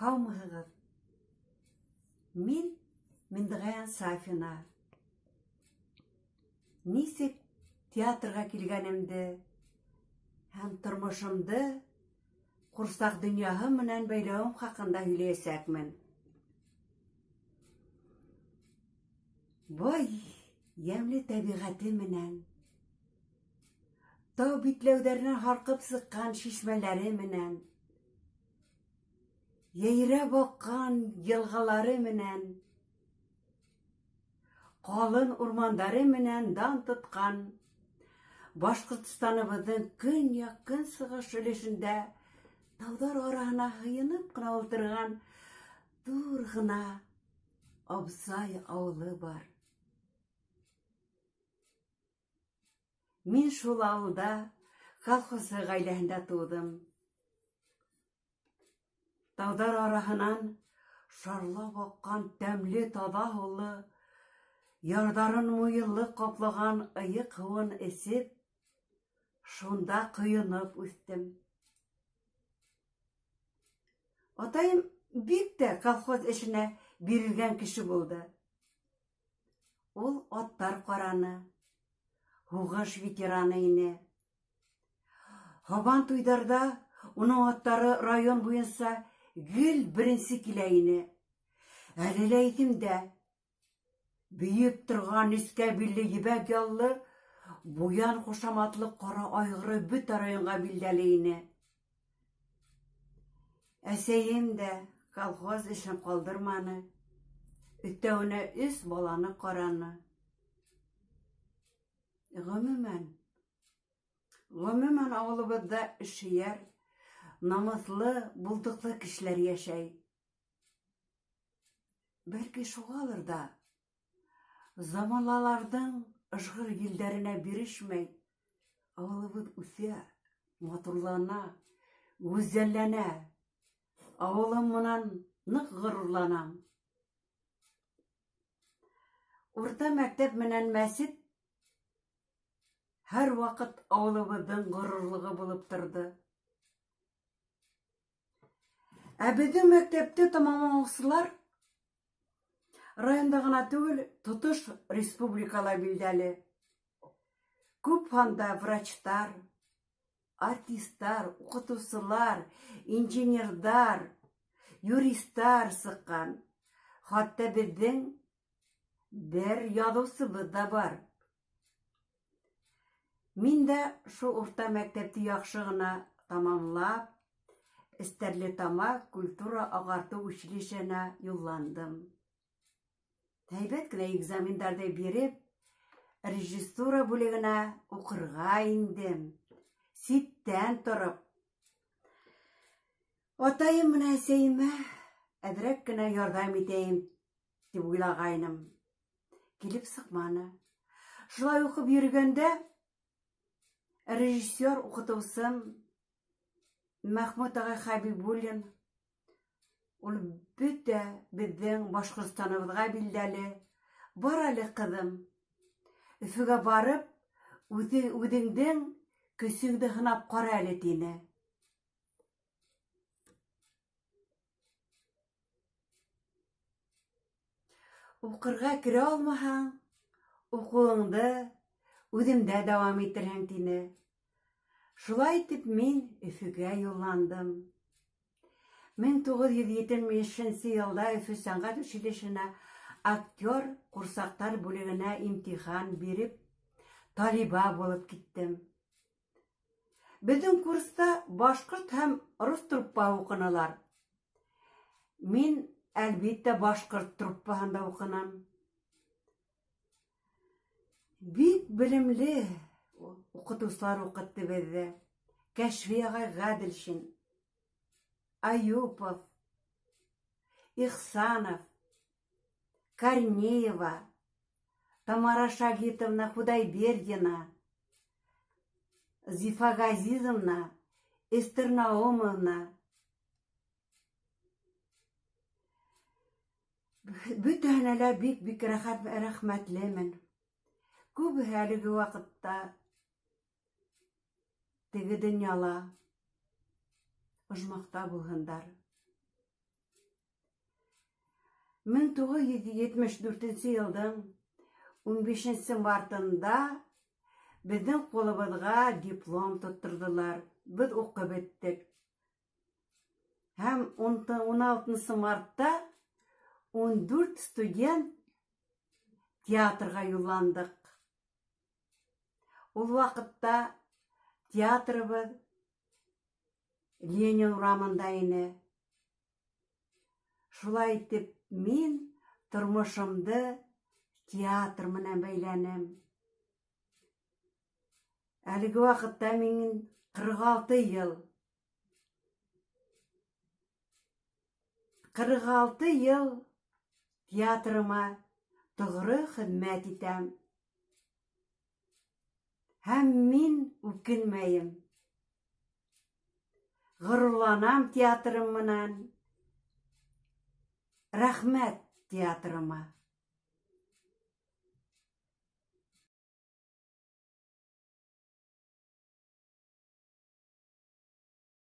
Һаумыһығыҙ! Мин Миндығаян Сафина. Нисек театрға килгәнемде һәм тормошомдо ҡурсаҡ донъяһы менән бәйләүем хаҡында һөйләйәсәкмен. Бай йәмле тәбиғәте менән, тау битләүҙәренән һарҡып сыҡҡан шишмәләре менән, йәйрәп аҡҡан йылғалары менән, ҡалын урмандары менән дан тотҡан Башҡортостаныбыҙҙың көньяҡ-көнсығыш өлөшөндә тауҙар араһына һыйынып ҡына ултырған ҙур ғына Абзай ауылы бар. Мин шул ауылда колхозсы ғаиләһендә тыуҙым. Тауҙар араһынан шарлап аҡҡан тәмле таҙа һыулы, ярҙарын муйыллыҡ ҡаплаған ыйыҡ һыуын эсеп, шунда ҡойоноп үҫтем. Атайым бик тә колхоз эшенә бирелгән кеше булды. Ул аттар ҡараны, һуғыш ветераны ине. Һабан туйҙарҙа уның аттары район буйынса гел беренсе килә ине. Әле лә иҫемдә, бейеп торған нескә билле ебәк яллы Буян ҡушаматлы ҡара айғыры бөтә районға билдәле ине. Әсәйем дә колхоз эшен ҡалдырманы, өҫтәүенә өс баланы ҡараны. Ғөмүмән, ауылыбыҙҙа эшһөйәр, намыҫлы, булдыҡлы кешеләр йәшәй. Бәлки шуғалыр ҙа, заманаларҙың ыжғыр елдәренә бирешмәй, ауылыбыҙ үҫә, матурлана, гүзәлләнә. Ауылым менән ныҡ ғорурланам. Урта мәктәп менән мәсет һәр ваҡыт ауылыбыҙҙың ғорурлығы булып торҙо. Ә беҙҙең мәктәпте тамамлаусылар районда ғына түгел, тотош республикала билдәле. Күп һанда врачтар, артистар, уҡытыусылар, инженерҙар, юристар сыҡҡан. Хатта беҙҙең бер яҙыусыбыҙ ҙа бар. Мин дә шул урта мәктәпте яҡшы ғына тамамлап, Стәрлетамаҡ культура-ағартыу училищеһына юлландым. Һәйбәт кенә экзамендарҙы биреп, режиссура бүлегенә уҡырға индем. Ситтән тороп. Атайым менән әсәйемә әҙерәк кенә ярҙам итәйем тип уйлағайным. Килеп сыҡманы. Шулай уҡып йөрөгәндә режиссер уҡытыусым Мәхмүт ағай Хәбибуллин, ул бөтә беҙҙең Башҡортостаныбыҙға билдәле. Бар әле, ҡыҙым, Өфөгә барып, үҙеңдең көсөңдө һынап ҡара әле, тине. Уҡырға керә алмаһаң, уҡыуыңды үҙемдә дауам итерһең, тине. Шулай итеп мин Өфөгә юлландым. 1975 йылда Өфө сәнғәт училищеһына актер ҡурсаҡтар бүлегенә имтихан биреп, талиба булып киттем. Беҙҙең курста башҡорт һәм рус труппаһы уҡынылар. Мин, әлбиттә, башҡорт труппаһында уҡыным. Бик белемле уҡытыусылар уҡытты беҙҙе. Кәшфи ағай Ғәҙелшин, Аюпов, Ихсанов, Корнеева, Тамара Шагитовна Худайбердина, Зифа Ғәзизовна, Эстер Наумовна. Бөтәһенә лә бик-бик рәхмәтлемен. Күбеһе әлеге ваҡытта теге донъяла ожмахта булһындар. 1974 йылдың 15 мартында беҙҙең ҡулыбыҙға диплом тотторҙолар. Беҙ уҡып бөттөк. Һәм 16 мартта 14 студент театрға юлландыҡ. Ул ваҡытта театрыбыҙ Ленин урамында ине. Шулай итеп мин тормошомдо театр менән бәйләнем. Әлеге ваҡытта минең 46 йыл. 46 йыл театрыма тоғро хеҙмәт итәм. Һәм мин үкенмәйем. Ғорурланам театрым менән. Рәхмәт театрыма.